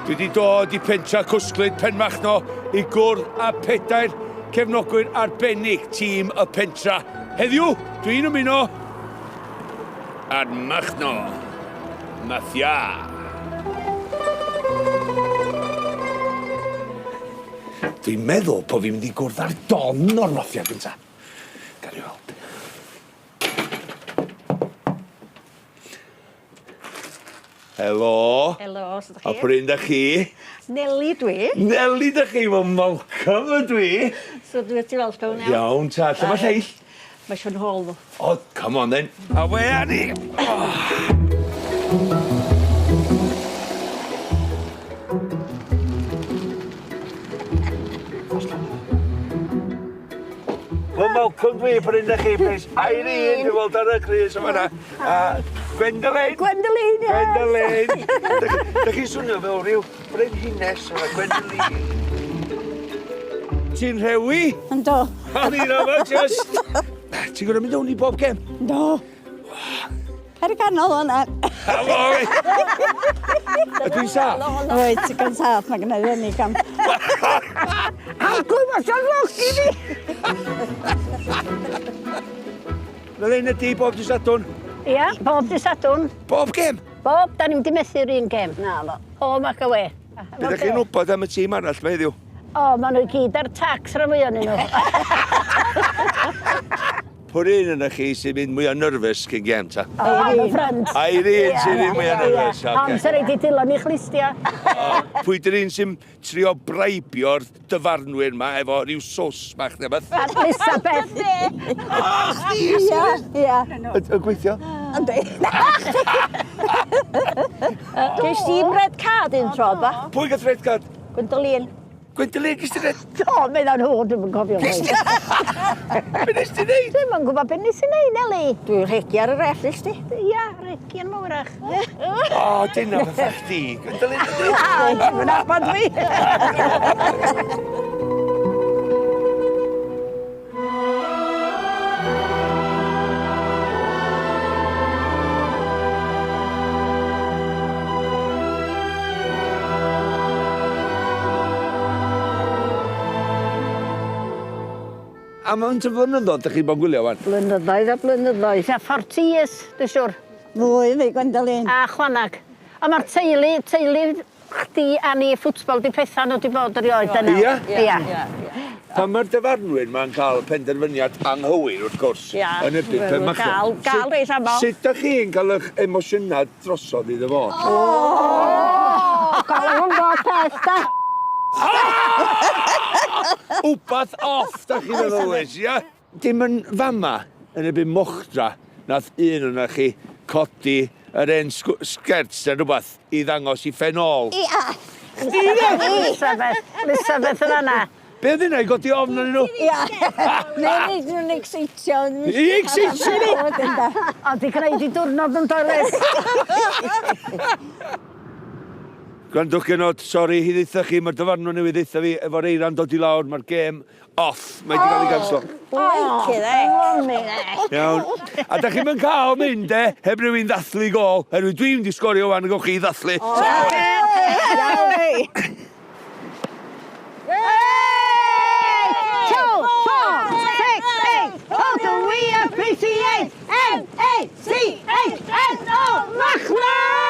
Dwi wedi dod i pentra Cwsglyd Penmachno i gwrdd â pedair cefnogwyr arbennig tîm y pentra. Heddiw, dwi'n ymuno â'r Machno Mafia. Dwi'n meddwl bod fi'n mynd i gwrdd â'r don o'r Mafia gynta. Gawn ni weld. Helo. Helo, sut 'dach chi? A p'run 'dach chi? Neli dwi. Neli 'dach chi, wel Malcolm ydw i. So dwi ti weld o'n iawn? Iawn ta, lle ma' lleill? Mae eisiau'n hôl nhw. O, come on then. Awê â ni! Oh. Wel, Malcolm dwi, p'run 'dach chi, plîs? Irene, dwi weld ar y crys yn fan'na. A Gwendoline. Gwendoline, yes. Gwendoline. Dych chi'n swnio fel rhyw brenhines yma, Gwendoline. Ti'n rhewi? Ynddo. O'n i'n yma just. Ti'n gwrdd mynd o'n i bob gem? Ynddo. Ar y ganol o'na. Helo! Ydw i'n saff? Wyt, ti'n gan saff, mae gennau fyny gam. Arglwydd, mae siarad lwc i fi! Fel hyn ydi bob dydd Sadwrn? Ia, bob dydd Sadwrn. Bob gem? Bob, da ni'm di methu'r un gem. Na, fo. Home ac away. Be ydych chi'n wybod am y tîm arall mae heddiw? O, maen nhw i gyd ar tax rhan fwya ohonyn nhw. Pwy'r un yna chi sy'n mynd mwyaf nervous cyn gem ta? O, am y ffrynt. Irene sy'n un mwyaf nervous. Ond sy'n rhaid i Dylan i chlustia. Pwy dy'r un sy'n trio braibio'r dyfarnwyr ma efo rhyw sws bach neu beth? Elizabeth. O, chdi! Ia, ia. Yn gweithio? Yndi. Ges ti red card un tro, ba? Pwy gath red card? Gwendoline. Gwendoline, ges ti red... Do, medda nhw, dwi'm yn cofio. Ges ti... Be nes ti neud? Dwi'm yn gwybod be nes i neud, Neli. Dwi'n rhegi ar y ref, nes ti? Ia, regi yn mawrach. O, dyna fatha chdi. Gwendoline, ydi? Ti'n mynd nabod fi. A faint o flynyddoedd dych chi bod yn gwylio wan? Blynyddoedd a blynyddoedd. Tua 40 years, dwi'n siwr. Fwy fi, Gwendoline. A chwanag. A mae'r teulu, teulu Chdi a ni ffwtbol 'di petha nhw 'di bod erioed yna. Ia? Ia. Pan mae'r dyfarnwyr 'ma'n cael penderfyniad anghywir wrth gwrs Ia. yn erbyn Penmachno. Gael, gael reit amal. Sut dach chi'n cael eich emosiynau drosodd iddo fo? O! Gael o'n bob peth da. Wbath off dach chi'n feddwl oes, ia? Dim yn fama, yn erbyn Mochdra, nath un ohonoch chi codi yr hen sgert neu rhywbeth i ddangos i phen ôl. Ia! Chdi de? Elizabeth, Elizabeth yn fan'na. Be oedd hynna i godi ofn arnyn nhw? Ia. Neu neud nhw'n exeitio. I exeitio nhw? Ond di gwneud i diwrnod yn does? Gwrandwch genod, sori i ddeutha chi, mae'r dyfarnwr newydd ddeutha fi efo'r eira'n dod i lawr, mae'r gêm off. Mae wedi cael ei ganslo. Blinking heck. Blimey heck. Iawn. A da chi'm yn cael mynd e, heb rhywun ddathlu gôl. Oherwydd dwi'n mynd i sgorio wan a gewch chi ddathlu. Iawn. Two, four, six, eight. How do we appreciate M-A-C-H-N-O, Machno!